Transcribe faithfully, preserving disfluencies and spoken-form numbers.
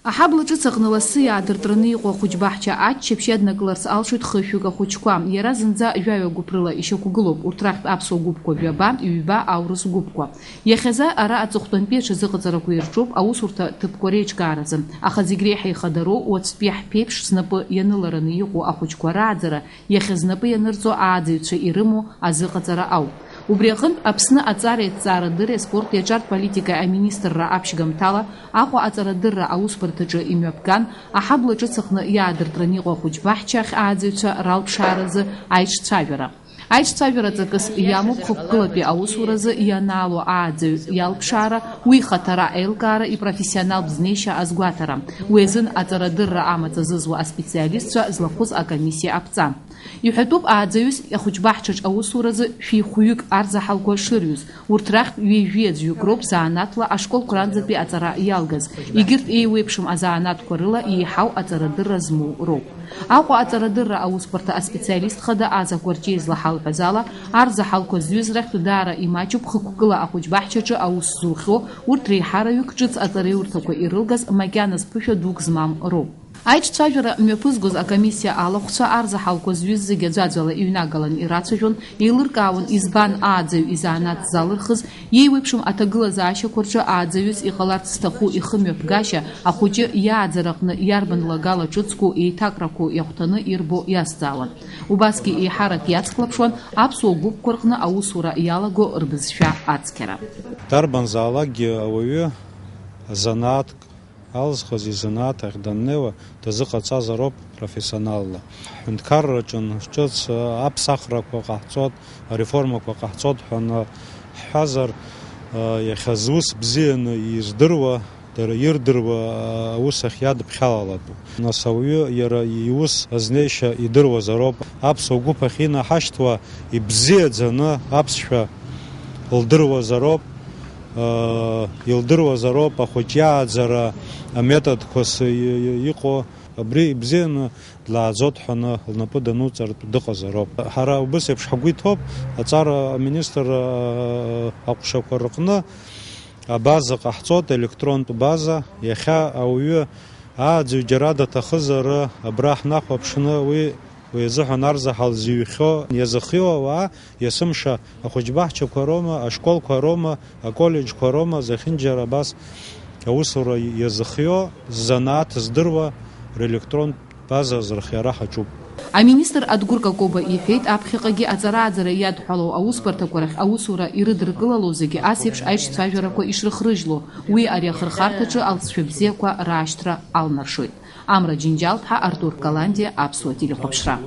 Аҳабла ҿыц аҟны лассы иаадыртраны иҟоу ахәыҷбаҳча аччаԥшь иаднакыларц алшоит хышәҩык ахәыҷқәа. Иара зынӡа жәаҩа гәыԥ рыла ишьақәгылоуп, урҭ рахьтә аԥсуа гәыԥқәа жәаба, ҩба аурыс гәыԥқәа. Иахьазы ара аҵыхәтәантәи аҽазыҟаҵарақәа ирҿуп аусурҭа ҭыԥқәа реиҿкааразы, аха зегь реиҳа ихадароу уаҵәтәи ҳԥеиԥш знапы ианылараны иҟоу ахәыҷқәа рааӡара, иахьа знапы ианырҵо ааӡаҩцәа ирымоу азыҟаҵара ауп. Убри аҟынтә Аԥсны аҵареи аҭҵаарадырреи аспорти аҿартә политикеи аминистрра аԥшьгамҭала Аҟәа аҵарадырра аусбарҭаҿы имҩаԥган, аҳабла ҿыц аҟны иаадыртраны иҟоу ахәыҷбаҳча ахь ааӡаҩцәа ралԥшааразы аиҿцәажәара. Аиҿцәажәара ҵакыс иамоуп хықәкылатәи аусуразы ианаало ааӡаҩ иалԥшаара, уи ихаҭара аилкаара, ипрофессионалтә знеишьа азгәаҭара. Уи азын аҵарадырра амаҵ азызуа аспециалистцәа злахәыз акомиссиа аԥҵа. Иҳәатәуп, ааӡаҩыс ахәыҷбаҳчаҿ аусуразы шәи хәҩык арзаҳалқәа шырҩыз. Урҭ рахьтә ҩажәи аӡәҩык роуп заанаҭла ашколқәа ранӡатәи аҵара иалгаз. Егьырҭ еиуеиԥшым азанааҭқәа рыла еиҳау аҵарадырра змоу роуп. Аҟәа аҵарадырра аусбарҭа аспециалист хада Аза Кәарҷиа излаҳалҳәаз ала, арзаҳалқәа зҩыз рахьтә даара имаҷуп хықәкыла ахәыҷбаҳчаҿы аус зухьоу, урҭ реиҳараҩык ҿыц аҵараиурҭақәа ирылгаз макьаназ ԥышәа дук змам роуп. Аиҿцәажәара мҩаԥызгоз акомиссиа алахәцәа арзаҳалқәа зҩыз зегьы аӡәаӡәала иҩнагалан ирацәажәон, еилыркаауан избан ааӡаҩ изанааҭ залырхыз, иеиуеиԥшым аҭагылазаашьақәа рҿы ааӡаҩыс иҟаларц зҭаху ихымҩаԥгашьа, ахәыҷы иааӡараҟны иарбан лагала ҿыцқәоу еиҭакрақәоу иахәҭаны ирбо иазҵаауан. Убасгьы еиҳарак иацклаԥшуан аԥсуа гәыԥқәа рҟны аусура иалаго рбызшәа ацқьара. Дарбанзаалакгьы ауаҩы занааҭк алзхыз изанааҭ ахь даннеиуа дазыҟаҵазароуп профессионалла. Ҳҳәынҭқарраҿы ҿыц аԥсахрақәа ҟаҳҵоит, ареформақәа ҟаҳҵоит ҳәа аны ҳҳәазар, иахьа зус бзианы издыруа, дара ирдыруа аус ахь иадыԥхьалалатәуп. Нас ауаҩы иара иус азнеишьа идыруазароуп. Аԥсуа гәыԥ ахь инаҳашьҭуа ибзиаӡаны аԥсшәа лдыруазароуп. Илдыруазароуп ахәыҷ иааӡара аметодқәа с-, и-, и-, иҟоу, абри ибзианы длааӡоит ҳәаны лнапы дануҵартә дыҟазароуп. Ҳара убыс еиԥш ҳгәы иҭоуп, аҵара аминистр, а, аҟәшақәа рҟны абаза ҟаҳҵоит, електронтә база. Иахьа ауаҩы ааӡаҩ џьара даҭахызар, абра ҳнахәаԥшны уи Уи азыҳәан арзаҳал зыҩхьоу, иазыхиоу ауаа, есымша ахәыҷбаҳчақәа роума, ашколқәа роума, аколлеџьқәа роума, зехьынџьара абас аусура иазыхиоу, ззанааҭ здыруа релектронтә база азырхиара ҳаҿуп. Аминистр Адгәыр Какоба иҳәеит, аԥхьаҟагьы аҵарааӡара иадҳәалоу аусбарҭақәа рахь аусура ирыдыркылало зегьы ас еиԥш аиҿцәажәарақәа ишрыхрыжьло, уи ари ахырхарҭаҿы алҵшәа бзиақәа раашьҭра алнаршоит. Амра Џьынџьал-ԥҳа, Артур Каландиа, Аԥсуа телехәаԥшра.